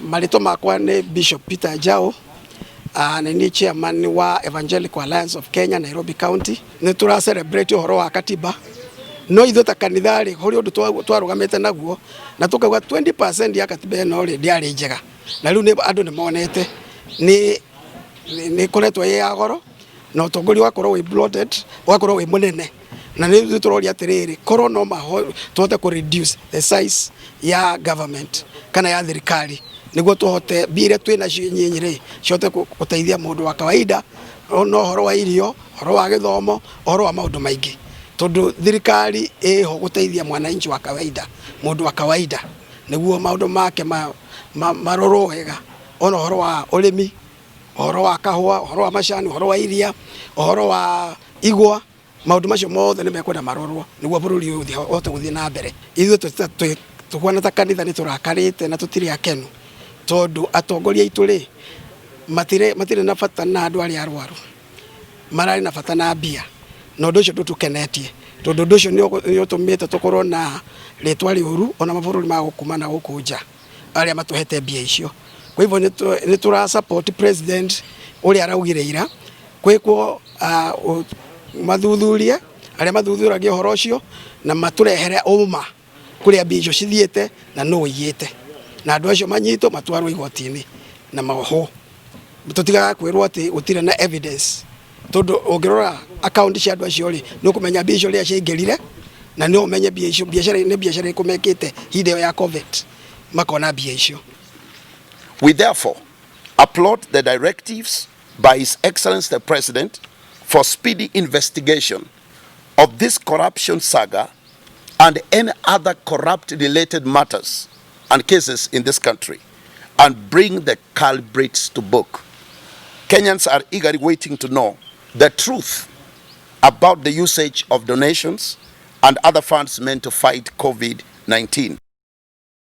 Marĩtwa makwa nĩ Bishop Peter Njau, nĩ niĩ chairman wa Evangelical Alliance of Kenya, Nairobi County. Nĩ tũra celebrate ũhoro wa katiba, no ithuĩ ta kanitha rĩ, kũrĩ ũndũ twarũgamĩte naguo na tũkauga 20% ya katiba ĩno rĩ, ndĩarĩ njega, na rĩu andũ nĩ monete nĩ ĩkoretwo ĩ ya goro na ũtongoria ũgakorwo wĩ bloated, ũgakorwo wĩ mũnene. Na nĩ ithuĩ tũroria atĩrĩrĩ, korwo no tũhote kũ reduce the size ya government kana ya thirikari, nĩguo tũhote mbia iria twĩ nacio nyinyi rĩ, cihote gũteithia mũndũ wa kawaida, no ũhoro wa irio, ũhoro wa gĩthomo, ũhoro wa maũndũ maingĩ, tondũ thirikari ĩho gũteithia mwananchi wa kawaida, mũndũ wa kawaida, nĩguo maũndũ make marorwo wega, ona ũhoro wa ũrĩmi, ũhoro wa kahũa, ũhoro wa macani, ũhoro wa iria, ũhoro wa igwa. Maũndũ macio mothe nĩ mekwenda marorwo nĩguo bũrũri ũyũ ũhote gũthiĩ na mbere. Ithuĩ tũhuana ta kanitha nĩ tũrakarĩte na tũtirĩ akenu, tondũ atongoria aitũ rĩ, matirĩ na bata na andũ arĩa arwaru, mararĩ na bata na mbia, na ũndũ ũcio ndũtũkenetie, tondũ ũndũ ũcio nĩ ũtũmĩte tũkorwo na rĩtwa rĩũru ona mabũrũri ma gũkuma na gũkũ nja arĩa matũhete mbia icio. Kwa hivyo nĩ tũra support president ũrĩa araugire ira gwĩkwo mathuthurie arĩa mathuthuragia ũhoro ũcio na matũrehere ũma kũrĩa mbia icio cithiĩte na nũ ũiyĩte, na andũ acio manyitwo matwarwo igoti-inĩ na moho. Tũtigaga kwĩrwo atĩ gũtirĩ na evidence, tondũ ũngĩrora account cia andũ acio rĩ, nĩ ũkũmenya mbia icio rĩrĩa ciaingĩrire, na no ũmenye mbia icio biacara nĩ biacara ĩrĩkũ mekĩte hĩndĩ ĩyo ya COVID makona mbia icio. We therefore applaud the directives by His Excellency the President for speedy investigation of this corruption saga and any other corrupt related matters and cases in this country, and bring the culprits to book. Kenyans are eagerly waiting to know the truth about the usage of donations and other funds meant to fight COVID-19.